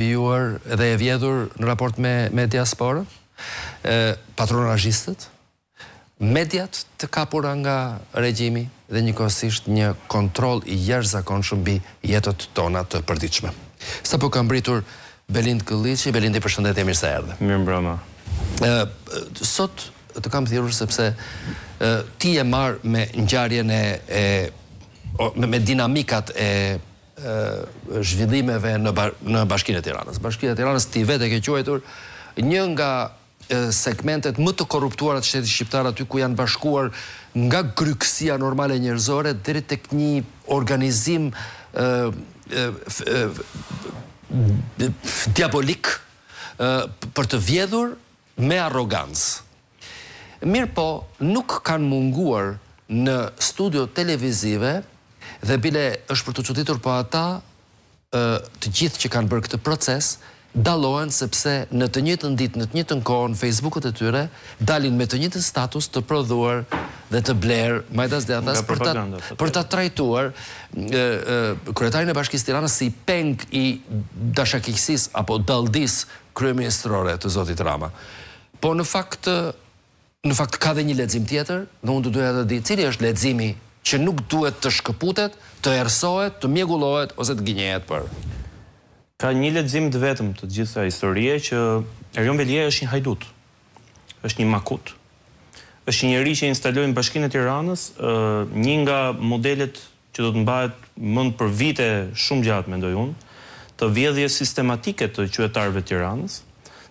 Vijuar dhe e vjedhur në raport me me diasporën, patronazhistët, mediat të kapura nga regjimi dhe njëkohësisht një kontroll i jashtëzakonshëm mbi jetët tona të përditshme. Sapo ka mbërritur Belind Këlliçi, Belindi përshëndetje mirë se erdhe. Mirëmbrëma. Sot të kam thirrur sepse ti je marrë me ngjarjen e e me, me dinamikat e zhvillimeve në në Bashkinë e Tiranës. Bashkia e Tiranës ti vetë e ke quajtur një nga segmentet më të korruptuara të shtetit shqiptar aty ku janë bashkuar nga grykësia normale njerëzore deri tek një organizim diabolik për të vjedhur me arrogancë. Mirëpo, nuk kanë munguar në studio televizive dhe bile është për t'u çuditur po ata të gjithë që kanë bërë këtë proces dallohen sepse në të njëjtën ditë, në të njëjtën kohë në Facebookët e tyre dalin me të njëjtin status të prodhuar dhe të blerë majtas djathtas për ta për ta trajtuar kryetarin e Bashkisë së Tiranës si peng i dashakeqësisë apo dalldisë kryeministrore të zotit Rama. Po në fakt në fakt ka dhe një lexim tjetër dhe unë do doja të di cili është leximi që nuk duhet të shkëputet, të errësohet, të mjegullohet ose të gënjehet për. Ka një lexim të vetëm të gjithë kësaj historie që Erion Veliaj është një hajdut. Është një makut. Është një njeri që instaloi në Bashkinë e Tiranës një nga modelet që do të mbahet mend për vite shumë gjatë mendoj unë, të vjedhjes sistematike të qytetarëve të Tiranës,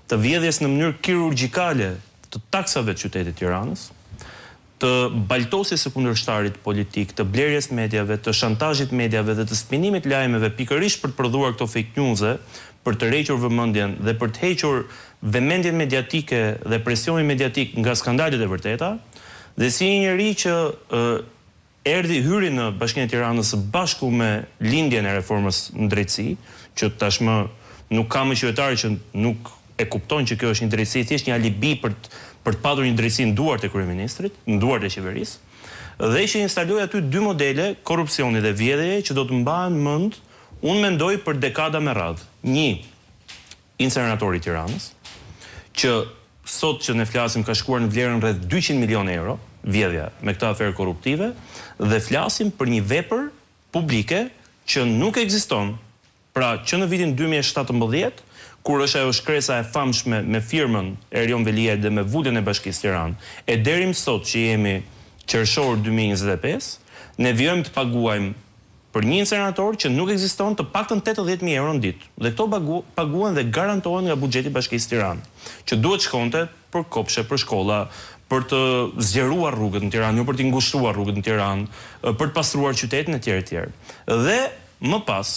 të vjedhjes në mënyrë kirurgjikale të taksave të qytetit të Tiranës, të baltosjes së kundërshtarit politik, të blerjes mediave, të shantazhit mediave dhe të spinimit lajmeve pikërisht për të prodhuar këto fake news-e, për të tërhequr vëmendjen dhe për të hequr vëmendjen mediatike dhe presionin mediatik nga skandalet e vërteta, dhe si një njeri që Erdhi, hyri në Bashkinë e Tiranës së bashku me lindjen e reformës në drejtësi, që tashmë nuk ka më qytetar që nuk e kupton që kjo është një drejtësi, thjesht një alibi për të për të patur një drejtësi në duart e kryeministrit, në duart e qeverisë, dhe që instaloi aty dy modele korrupsioni dhe vjedhjeje që do të mbahen mend, unë mendoj për dekada me radhë. Një, Inceneratori i Tiranës, që sot që ne flasim ka shkuar në vlerën rreth 200 milionë euro, vjedhja me këtë aferë korruptive, dhe flasim për një vepër publike që nuk ekziston, pra që në vitin 2017, kur është ajo shkresa e famshme me firmën e Erion Veliajt dhe me vulën e Bashkisë Tiranë, e deri më sot që jemi qershor 2025, ne vijojmë të paguajmë për një incenerator që nuk ekziston të paktën 80.000 euro në ditë. Dhe këto paguhen dhe garantohen nga buxheti i Bashkisë Tiranë, që duhet shkonte për kopshe, për shkolla, për të zgjeruar rrugët në Tiranë, jo për t'i ngushtuar rrugët në Tiranë, për të pastruar qytetin etj etj. Dhe më pas,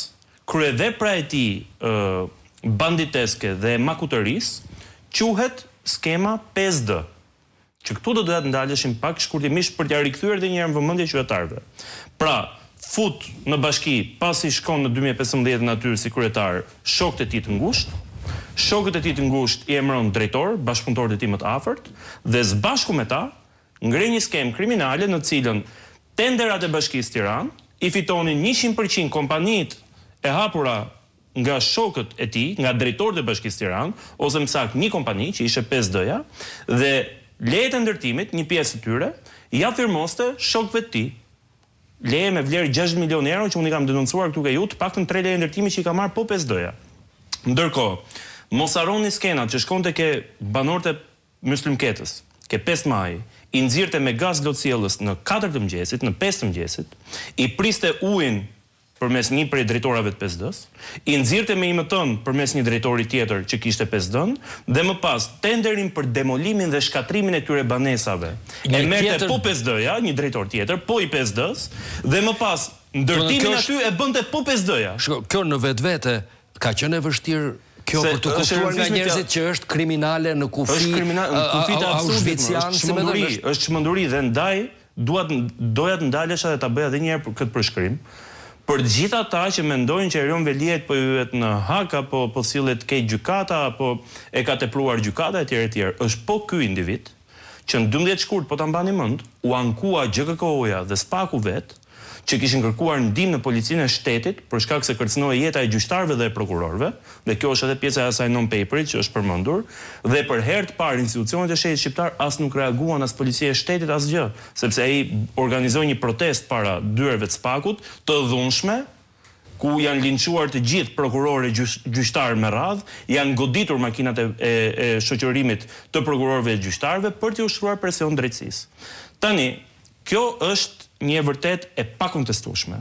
kryevepra e tij banditeske dhe e makutërisë quhet skema 5D. Që këtu do doja të ndaleshim pak shkurtimisht për t'ia rikthyer edhe një herë në vëmendje qytetarëve. Pra, fut në bashki pasi shkon në 2015 aty si kryetar shokët e tij të ngushtë, shokët e tij të ngushtë i emëron drejtor, bashkëpunëtorët e tij më të afërt dhe së bashku me ta ngre një skemë kriminale në të cilën tenderat e Bashkisë Tiranë i fitonin 100% kompanitë e hapura nga shokët e tij, nga drejtorët e Bashkisë Tiranë, ose më saktë një kompani që ishte 5D-ja, dhe lejet e ndërtimit, një pjesë të tyre, ia firmoste shokëve të tij. Leje me vlerë 6 milionë euro që unë i kam denoncuar këtu ke ju, të paktën 3 leje ndërtimi që i ka marrë po 5D-ja. Ndërkohë, mos harroni skenat që shkonte ke banorët e Myslym Ketës, ke 5 maji, i nxirrte me gaz lotsjellës në 4 të mëngjesit, në 5 të mëngjesit, i priste ujin përmes një prej drejtorave të 5D-s, i nxirrte me IMT-n përmes një drejtori tjetër që kishte 5D-n dhe më pas tenderin për demolimin dhe shkatërrimin e këtyre banesave e merrte po 5D-ja, një drejtor tjetër, po i 5D-s dhe më pas ndërtimin aty e bënte po 5D-ja. Shiko, kjo në vetvete ka qenë e vështirë kjo për t'u kuptuar nga njerëzit që është kriminale në kufi, është kriminale në kufi të absurdit, është çmenduri, është çmenduri dhe ndaj Dua të doja të ndalesha dhe ta bëja edhe një herë këtë përshkrim, për të gjithë ata që mendojnë që Erion Veliajt po i hyhet në hak apo po sillet keq gjykata apo e ka tepruar gjykata etj etj. Është po ky individ që në 12 shkurt po ta mbani mend, u ankua GJKKO-ja dhe SPAK-u vetë. që kishin kërkuar ndihmë në Policinë e Shtetit për shkak se kërcënohej jeta e gjyqtarëve dhe e prokurorëve, dhe kjo është edhe pjesa e asaj non-paperit që është përmendur, dhe për herë të parë institucionet e shtetit shqiptar as nuk reaguan as Policia e Shtetit asgjë, sepse ai organizoi një protestë para dyerve të SPAK-ut, të dhunshme, ku janë linçuar të gjithë prokurorë e gjyqtarë me radhë, janë goditur makinat e e e shoqërimit të prokurorëve e gjyqtarëve për t'i ushtruar presion drejtësisë. Tani, kjo është një e vërtetë e pakontestueshme.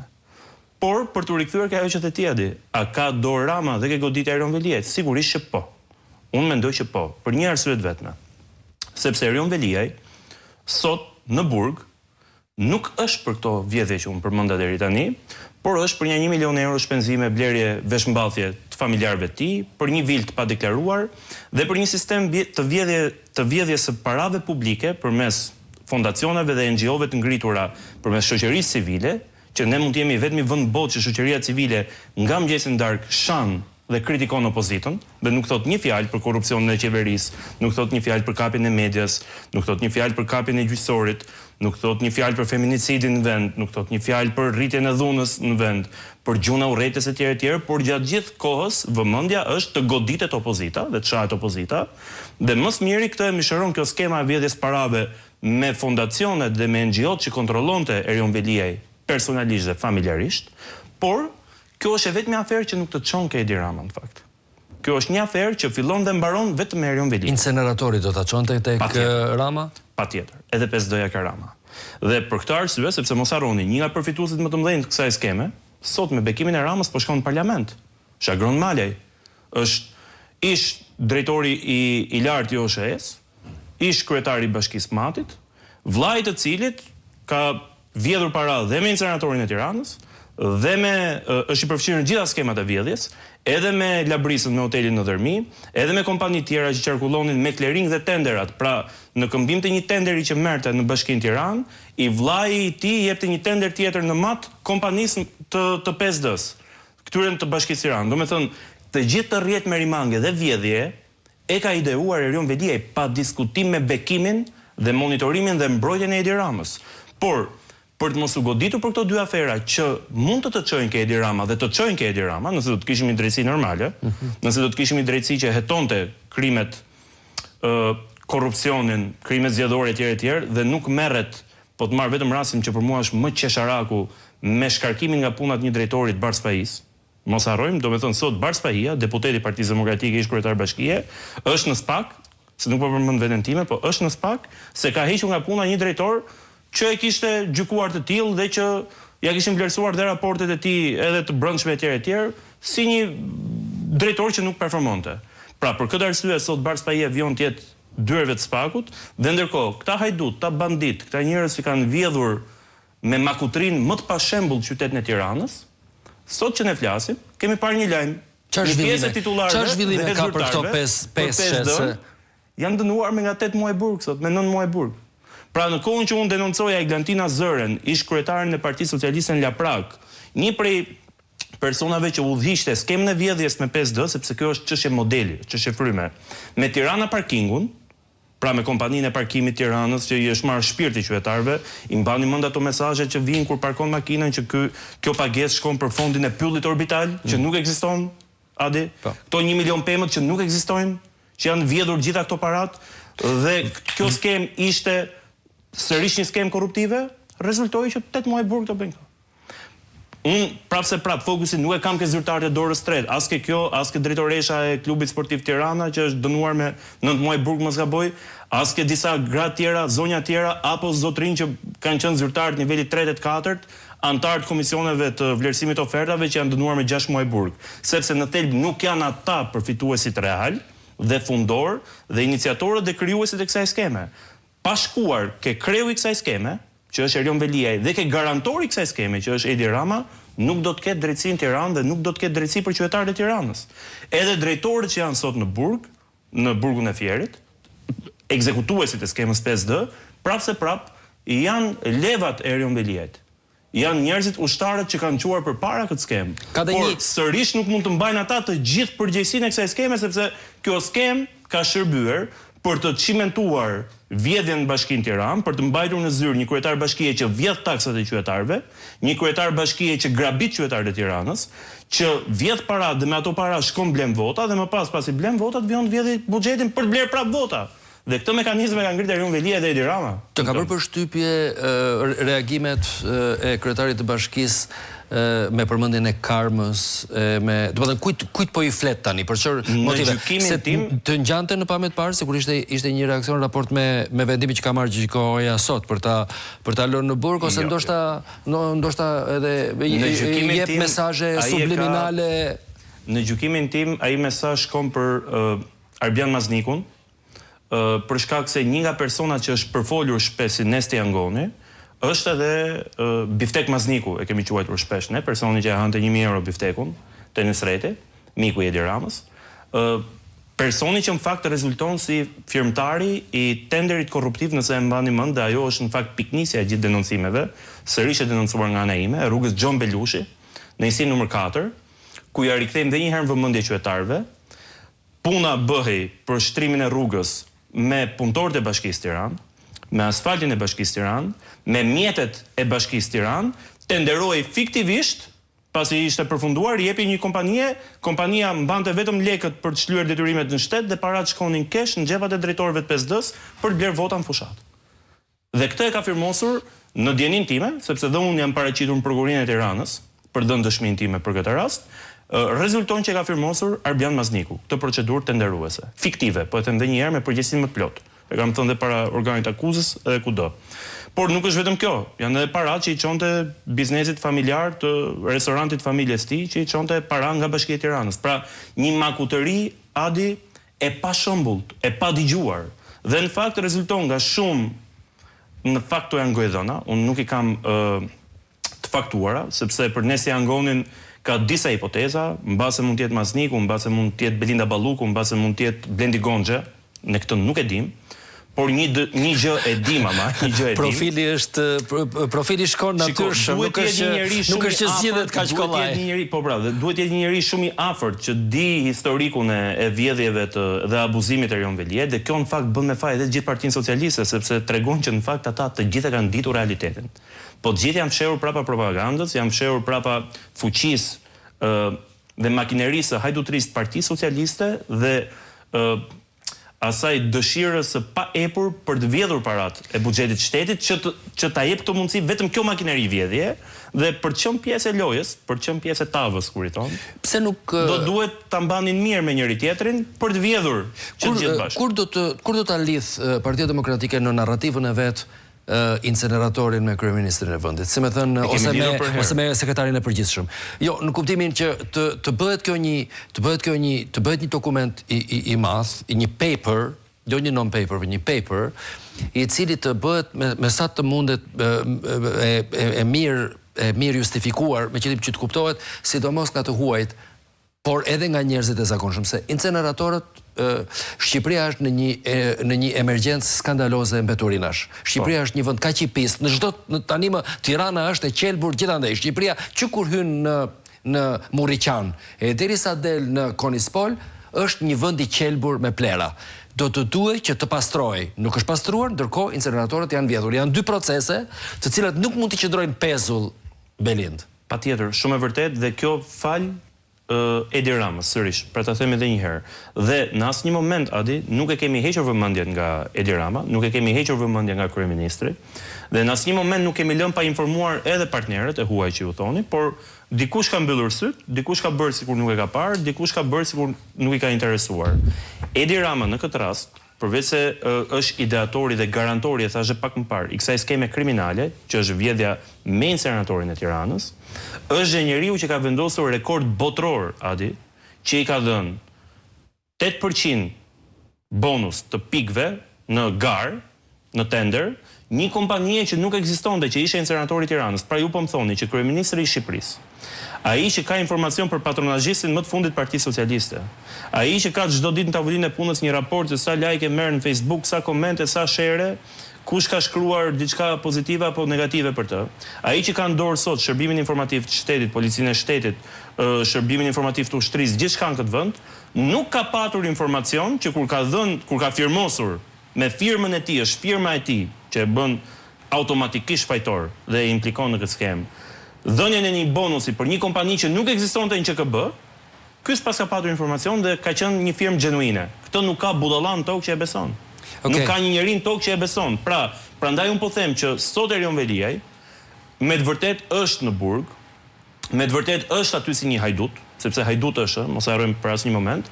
Por, për t'u rikthyer ke ajo që the ti Adi, a ka dorë Rama dhe ke goditja e Erion Veliajt? Sigurisht që po. Unë mendoj që po, për një arsye të vetme. Sepse Erion Veliaj sot në burg Nuk është për këto vjedhje që unë përmenda deri tani, por është për nja një milion euro shpenzime blerje veshmbathje të familjarëve të tij, për një vilë të padeklaruar dhe për një sistem të vjedhje të vjedhjes së parave publike përmes fondacioneve dhe NGO-ve të ngritura përmes shoqërisë civile, që ne mund të jemi i vetmi vend në botë që shoqëria civile nga mëngjesi në darkë shan dhe kritikon opozitën dhe nuk thotë një fjalë për korrupsionin e qeverisë, nuk thotë një fjalë për kapjen e medias, nuk thotë një fjalë për kapjen e gjyqësorit, nuk thotë një fjalë për feminicidin në vend, nuk thotë një fjalë për rritjen e dhunës në vend, për gjuhën e urrejtjes etj etj, por gjatë gjithë kohës vëmendja është të goditet opozita dhe të shahet opozita dhe më së miri këtë e mishëron kjo skema e vjedhjes parave me fondacionet dhe me NGO-t që kontrollonte Erion Veliaj personalisht dhe familjarisht, por Kjo është e vetmja aferë që nuk të çon ke Edi Rama në fakt. Kjo është një aferë që fillon dhe mbaron vetëm me Erion Veliajn. Inceneratori do ta çonte tek Rama? Patjetër. Edhe 5D-ja ke Rama. Dhe për këtë arsye, sepse mos harroni, një nga përfituesit më të mëdhenj të kësaj skeme, sot me bekimin e Ramës po shkon në parlament. Është Agron Malaj. Është ish drejtori i i lartë i OSHEE-së, ish kryetari i Bashkisë Matit, vëllai i të cilit ka vjedhur para dhe me inceneratorin e Tiranës dhe me është i përfshirë në gjitha skemat e vjedhjes, edhe me Labrisën me hotelin në Dhërmi, edhe me kompani tjera që qarkullonin me klering dhe tenderat, pra në këmbim të një tenderi që merrte në Bashkinë Tiranë, i vëllai i tij jepte një tender tjetër në Mat kompanisë të të 5D-së, këtyre të Bashkisë Tiranë. Domethënë, të gjithë këtë rrjet merimange dhe vjedhje E ka ideuar Erion Veliaj pa diskutim me bekimin dhe monitorimin dhe mbrojtjen e Edi Ramës. Por, për të mos u goditur për këto dy afera që mund të të çojnë ke Edi Rama dhe të çojnë ke Edi Rama, nëse do të kishim një drejtësi normale, nëse do të kishim një drejtësi që hetonte krimet, ë korrupsionin, krimet zgjedhore etj etj dhe nuk merret, po të marr vetëm rastin që për mua është më qesharaku me shkarkimin nga puna të një drejtori të Bardh Spahisë, Mos harrojmë, domethënë sot Bardh Spahia, deputeti i Partisë Demokratike, ish kryetar bashkie, është në SPAK, se nuk po përmend veten time, po është në SPAK, se ka hequr nga puna një drejtor që e kishte gjykuar të tillë dhe që ia kishin vlerësuar dhe raportet e tij edhe të brendshme etj etj, si një drejtor që nuk performonte. Pra, për këtë arsye sot Bardh Spahia vijon të jetë dyerve të SPAK-ut dhe ndërkohë këta hajdutë, këta banditë, këta njerëz që kanë vjedhur me makutrinë më të pashembullt qytetin e Tiranës, sot që ne flasim, kemi parë një lajm, një pjesë e titullarëve dhe zyrtarëve për 5D janë dënuar me nga 8 muaj burg sot, me 9 muaj burg. Pra në kohën që unë denoncoja Eglantina Zëren, ish kryetaren e Partisë Socialiste në Laprakë, një prej personave që udhëhiqte skemën e vjedhjes me 5D, sepse kjo është çështje modeli, çështje fryme, me Tirana Parkingun, Pra me kompaninë e parkimit Tiranës që i është marrë shpirti qytetarëve, i mbani mend ato mesazhet që vijnë kur parkon makinën që ky kjo pagesë shkon për fondin e pyllit orbital që nuk ekziston, Adi? Po. Këto një milion pemët që nuk ekzistojnë, që janë vjedhur gjitha këto paratë dhe kjo skemë ishte sërish një skemë korruptive, rezultoi që 8 muaj burg do bëjnë këto. Unë prapë se prapë fokusin nuk e kam ke zyrtarët e dorës tretë, as ke kjo, as ke drejtoresha e klubit sportiv Tirana që është dënuar me 9 muaj burg mos gaboj, as ke disa gra tjera, zonja tjera apo zotërinj që kanë qenë zyrtarë të nivelit tretë e të katërt, anëtarë të komisioneve të vlerësimit të ofertave që janë dënuar me 6 muaj burg, sepse në thelb nuk janë ata përfituesit realë dhe fundorë dhe iniciatorët dhe krijuesit e kësaj skeme. Pa shkuar ke kreu i kësaj skeme, që është Erion Veliaj dhe ke garantori i kësaj skeme, që është Edi Rama, nuk do të ketë drejtësi në Tiranë dhe nuk do të ketë drejtësi për qytetarët e Tiranës. Edhe drejtorët që janë sot në burg, në burgun e Fierit, ekzekutuesit e skemës 5D, prapëseprapë janë levat e Erion Veliajt. Janë njerëzit ushtarët që kanë çuar përpara këtë skemë. Ka dhe Por sërish nuk mund të mbajnë ata të gjithë përgjegjësinë e kësaj skeme sepse kjo skemë ka shërbyer për të çimentuar vjedhjen në Bashkinë Tiranë, për të mbajtur në zyrë një kryetar bashkie që vjedh taksat e qytetarëve, një kryetar bashkie që grabit qytetarët e Tiranës, që vjedh paratë dhe me ato para shkon blen vota dhe më pas pasi blen votat vijon të vjedhi buxhetin për të blerë prapë vota. Dhe këtë mekanizëm e ka ngritur Erion Veliaj dhe Edi Rama. Të ka bërë përshtypje reagimet e kryetarit të bashkisë me përmendjen e karmës, e me, domethënë kujt kujt po i flet tani, për çfarë motive? Në tim... të ngjante në pamje të parë sikur ishte ishte një reaksion në raport me me vendimin që ka marrë GJKKO-ja sot për ta për ta lënë në burg ose jo, ndoshta jo. ndoshta edhe në gjykimin jep tim, mesazhe subliminale. Ka, në gjykimin tim ai mesazh shkon për uh, Arbjan Maznikun, për shkak se një nga personat që është përfolur shpesh si Nesti Angoni, është edhe Biftek Mazniku, e kemi quajtur shpesh ne, personi që e hante 1000 euro biftekun te Nusreti, miku i Edi Ramës, personi që në fakt rezulton si firmtari i tenderit korruptiv nëse e mbani mend dhe ajo është në fakt pikënisja e gjithë denoncimeve, sërish e denoncuar nga ana ime, e rrugës Gjon Belushi, në njësinë numër 4, ku ia rikthejmë dhe një herë në vëmendje qytetarëve, Puna bëhej për shtrimin e rrugës me punëtorët e Bashkisë Tiranë, me asfaltin e Bashkisë Tiranë, me mjetet e Bashkisë Tiranë, tenderohej fiktivisht, pasi ishte përfunduar, i jepej një kompanie, kompania mbante vetëm lekët për të shlyer detyrimet në shtet dhe paratë shkonin cash në xhepat e drejtorëve të PSD-së për të blerë vota në fushatë. Dhe këtë e ka firmosur në dijeninë time, sepse dhe unë jam paraqitur në Prokurorinë e Tiranës për të dhënë dëshminë time për këtë rast, rezulton që e ka firmosur Arbjan Mazniku, këtë procedurë tenderuese, fiktive, po e them dhe një herë me përgjegjësinë më të plotë. E kam thënë dhe para organit të akuzës edhe kudo. Por nuk është vetëm kjo, janë edhe paratë që i çonte biznesit familjar të restorantit të familjes tij, që i çonte para nga Bashkia e Tiranës. Pra, një makutëri Adi e pashembullt, e padëgjuar. Dhe në fakt rezulton nga shumë, në fakt këto janë gojëdhëna, unë nuk i kam të faktuara, sepse për Nesti Angonin ka disa hipoteza, mbase mund të jetë Mazniku, mbase mund të jetë Belinda Balluku, mbase mund të jetë Blendi Gonxhe, ne këtë nuk e dimë. Por një një gjë e dim ama, një gjë e dim. Profili është profili shkon natyrshëm, nuk është nuk është që zgjidhet kaq kollaj. Duhet të jetë një njeri, po pra, dhe duhet të jetë një njeri shumë i afërt që di historikun e e vjedhjeve të dhe abuzimit të Erion Veliajt dhe kjo në fakt bën me faj edhe të gjithë Partinë Socialiste sepse tregon që në fakt ata të gjithë e kanë ditur realitetin. Po të gjithë janë fshehur prapa propagandës, janë fshehur prapa fuqisë ë dhe makinerisë së hajdutërisë të Partisë Socialiste dhe ë asaj dëshirës së paepur për të vjedhur paratë e buxhetit të shtetit që të që ta jep këtë mundësi vetëm kjo makineri vjedhje dhe për të qenë pjesë e lojës, për të qenë pjesë e tavës kur i thonë. Pse nuk do duhet ta mbanin mirë me njëri tjetrin për të vjedhur që të gjithë bashkë. Kur do të kur do ta lidh Partia Demokratike në narrativën e vet inceneratorin me kryeministrin e vendit, si me thënë ose me ose me sekretarin e përgjithshëm. Jo, në kuptimin që të të bëhet kjo një të bëhet kjo një të bëhet një dokument i i, i madh, i një paper, jo një non paper, por një paper, i cili të bëhet me, me sa të mundet e, e, e, e mirë e mirë justifikuar, me qëllim që të kuptohet, sidomos nga të huajt, por edhe nga njerëzit e zakonshëm, se inceneratorët Shqipëria është në një në një emergjencë skandaloze mbeturinash. Shqipëria po. është një vend kaq i pistë, në çdo në tani më Tirana është e qelbur gjithandej. Shqipëria që kur hyn në në Murriqan e derisa del në Konispol është një vend i qelbur me plehra. Do të duhej që të pastrohej. Nuk është pastruar, ndërkohë inceneratorët janë vjedhur. Janë dy procese të cilat nuk mund të qëndrojnë pezull Belind. Patjetër, shumë e vërtetë dhe kjo falë Edi Ramës, sërish, pra ta them edhe një herë. Dhe në asnjë moment, Adi, nuk e kemi hequr vëmendjen nga Edi Rama, nuk e kemi hequr vëmendjen nga kryeministri, dhe në asnjë moment nuk kemi lënë pa informuar edhe partnerët e huaj që ju thoni, por dikush ka mbyllur sytë, dikush ka bërë sikur nuk e ka parë, dikush ka bërë sikur nuk i ka interesuar. Edi Rama në këtë rast Përveçse është ideatori dhe garantori, e thashë pak më parë, i kësaj skeme kriminale, që është vjedhja me inceneratorin e Tiranës, është dhe njeriu që ka vendosur rekord botëror, Adi, që i ka dhënë 8% bonus të pikëve në garë, në tender, një kompanie që nuk ekzistonte, që ishte inceneratori i Tiranës. Pra ju po më thoni që kryeministri i Shqipërisë, ai që ka informacion për patronazhistin më të fundit të Partisë Socialiste, ai që ka çdo ditë në tavolinën e punës një raport se sa like merr në Facebook, sa komente, sa share, Kush ka shkruar diçka pozitive apo negative për të? Ai që ka në dorë sot shërbimin informativ të shtetit, policinë e shtetit, shërbimin informativ të ushtrisë, gjithçka në këtë vend, nuk ka patur informacion që kur ka dhënë, kur ka firmosur me firmën e tij, është firma e tij që e bën automatikisht fajtor dhe e implikon në këtë skemë, dhënien e një bonusi për një kompani që nuk ekzistonte në QKB, Ky s'paska patur informacion dhe ka qenë një firmë xhenuine. Këtë nuk ka budalla në tokë që e beson. Nuk ka një njeri në tokë që e beson. Pra, prandaj unë po them që sot Erion Veliaj me të vërtetë është në burg, me të vërtetë është aty si një hajdut, sepse hajdut është, mos e harrojmë për asnjë moment,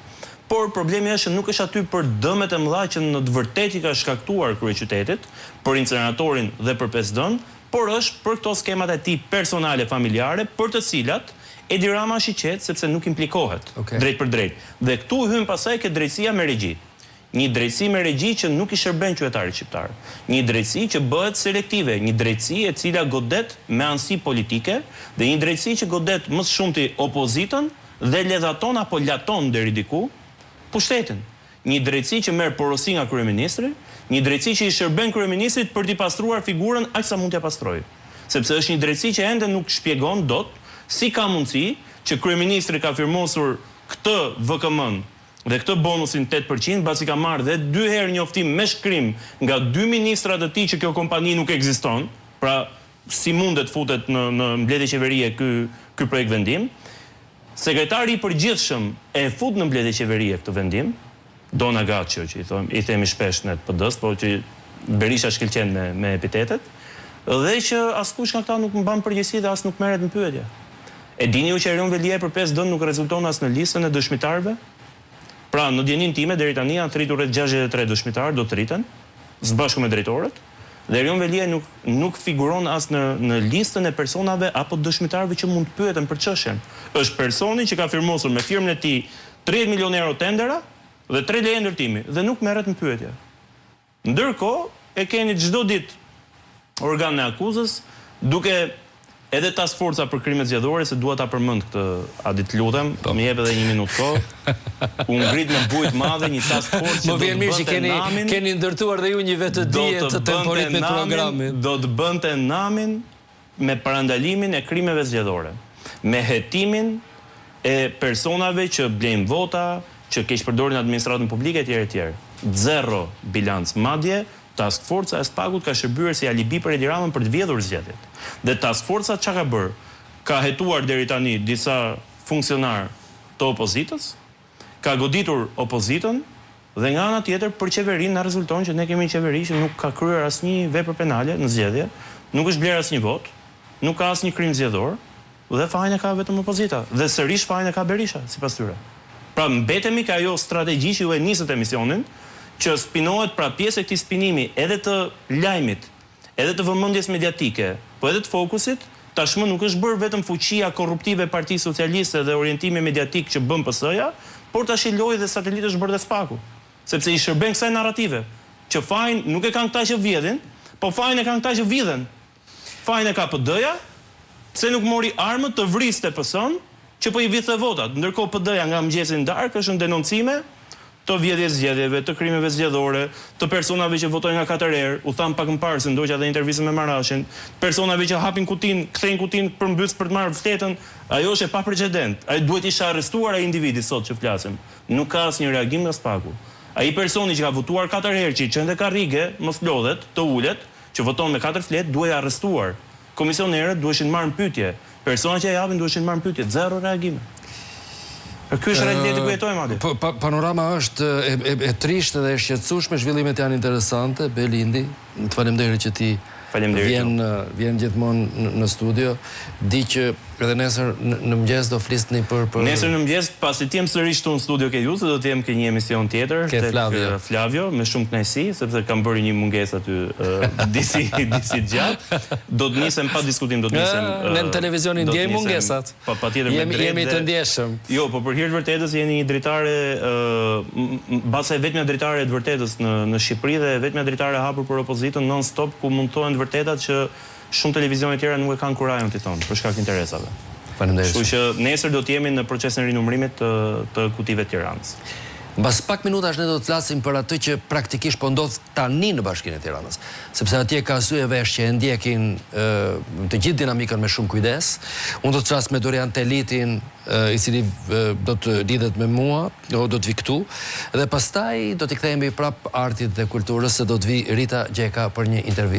por problemi është që nuk është aty për dëmet e mëdha që në të vërtetë i ka shkaktuar kryeqytetit, për inceneratorin dhe për 5D-në, por është për këto skemat e tij personale familjare për të cilat Edi Rama është i qetë sepse nuk implikohet drejtpërdrejt. Dhe këtu hyn pastaj ke drejtësia me regji. Një drejtësi me regji që nuk i shërben qytetarit shqiptar. Një drejtësi që bëhet selektive, një drejtësi e cila godet me anësi politike dhe një drejtësi që godet më së shumti opozitën dhe ledhaton apo laton deri diku pushtetin. Një drejtësi që merr porosi nga kryeministri, një drejtësi që i shërben kryeministrit për t'i pastruar figurën aq sa mund t'ia pastrojë. Sepse është një drejtësi që ende nuk shpjegon dot si ka mundësi që kryeministri ka firmosur këtë VKM-në dhe këtë bonusin 8%, mbasi ka marrë dhe dy herë njoftim me shkrim nga dy ministra të tij që kjo kompani nuk ekziston, pra si mundet të futet në në mbledhje qeverie ky ky projektvendim. Sekretari i Përgjithshëm e fut në mbledhje qeverie këtë vendim, Don Agaçio që i thojmë, i themi shpesh ne të PD-së, po që Berisha shkëlqen me me epitetet, dhe që askush nga këta nuk mban përgjegjësi dhe as nuk merret në pyetje. E dini ju që Erion Veliaj për 5D nuk rezulton as në listën e dëshmitarëve? Pra, në dijeninë time deri tani janë thirrur rreth 63 dëshmitarë, do të rriten, së bashku me drejtorët. Dhe Erion Veliaj nuk nuk figuron as në në listën e personave apo dëshmitarëve që mund të pyeten për çështjen. Është personi që ka firmosur me firmën e tij 30 milionë euro tendera dhe 3 leje ndërtimi dhe nuk merret në pyetje. Ndërkohë e keni çdo ditë organin e akuzës duke Edhe task forca për krimet zgjedhore se dua ta përmend këtë Adi të lutem, po. më jep edhe një minutë kohë. U ngrit me bujë të madhe një task forcë që do të bënte keni, namin. Keni ndërtuar dhe ju një vetëdije të temporit të programit. Do të bënte namin me parandalimin e krimeve zgjedhore, me hetimin e personave që blejnë vota, që keqpërdorin administratën publike etj etj. Zero bilanc. Madje Task Forca e SPAK-ut ka shërbyer si alibi për Edi Ramën për të vjedhur zgjedhjet. Dhe Task Forca ça ka bërë? Ka hetuar deri tani disa funksionarë të opozitës, ka goditur opozitën dhe nga ana tjetër për qeverinë na rezulton që ne kemi një qeveri që nuk ka kryer asnjë vepër penale në zgjedhje, nuk është blerë asnjë votë, nuk ka asnjë krim zgjedhor, Dhe fajin e ka vetëm opozita. Dhe sërish fajin e ka Berisha, sipas tyre. Pra mbetemi ke ajo strategji që ju e nisët emisionin, që spinohet pra pjesë e këtij spinimi edhe të lajmit, edhe të vëmendjes mediatike, po edhe të fokusit, tashmë nuk është bërë vetëm fuqia korruptive e Partisë Socialiste dhe orientimi mediatik që bën PS-ja, por tashi lojë dhe satelit është bërë dhe SPAK-u. Sepse i shërben kësaj narrative, që fajin nuk e kanë këta që vjedhin, po fajin e kanë këta që vidhen. Fajin e ka PD-ja, pse nuk mori armët të vriste PS-në, që po i vidhte votat. Ndërkohë PD-ja nga mëngjesi në darkë është në denoncime të vjedhjes zgjedhjeve, të krimeve zgjedhore, të personave që votojnë nga katër herë, u thamë pak më parë se ndoqa dhe intervistën me Marashin, personave që hapin kutinë, kthejnë kutinë përmbys për të marrë fletën, ajo është e paprecedentë. Ai duhet ishte arrestuar ai individi sot që flasim. Nuk ka asnjë reagim nga SPAK-u. Ai personi që ka votuar katër herë, që i çon te karrige, mos lodhet, të ulet, që voton me katër fletë duhej arrestuar. Komisionerët duheshin marrë në pyetje. Personat që e japin duheshin marrë në pyetje. Zero reagime. Ky është realiteti ku jetojmë Adi. Po, pa, panorama është e, e, e trishtë dhe e shqetësueshme, zhvillimet janë interesante. Belindi, të faleminderit që ti vjen vjen gjithmonë në, në studio. Di që Edhe nesër në mëngjes do flisni për për Nesër në mëngjes, pasi të jem sërish këtu në studio ke ju, se do të jem ke një emision tjetër tek Flavio. Flavio, me shumë kënaqësi, sepse kam bërë një mungesë aty disi disi të gjatë. Do të nisem pa diskutim do të nisem. Ne në televizion i ndjejmë mungesat. Po patjetër me drejtë. Jemi të ndjeshëm. Jo, po për hir të vërtetës jeni një dritare ë mbase e vetmja dritare e të vërtetës në në Shqipëri dhe e vetmja dritare e hapur për opozitën non stop ku mund të thohen të vërtetat që Shumë televizione tjera nuk e kanë kurajon t'i thonë, për shkak të interesave. Faleminderit Kështu që nesër do të jemi në procesin e rinumërimit të të kutive të Tiranës. Mbas pak minutash ne do të flasim për atë që praktikisht po ndodh tani në Bashkinë e Tiranës, sepse atje ka sy e vesh që e ndjekin të gjithë dinamikën me shumë kujdes. Unë do të flas me Dorian Telitin, i cili do të lidhet me mua, do të vijë këtu dhe pastaj do t'i kthehemi prapë artit dhe kulturës se do të vijë Rita Gjeka për një intervistë.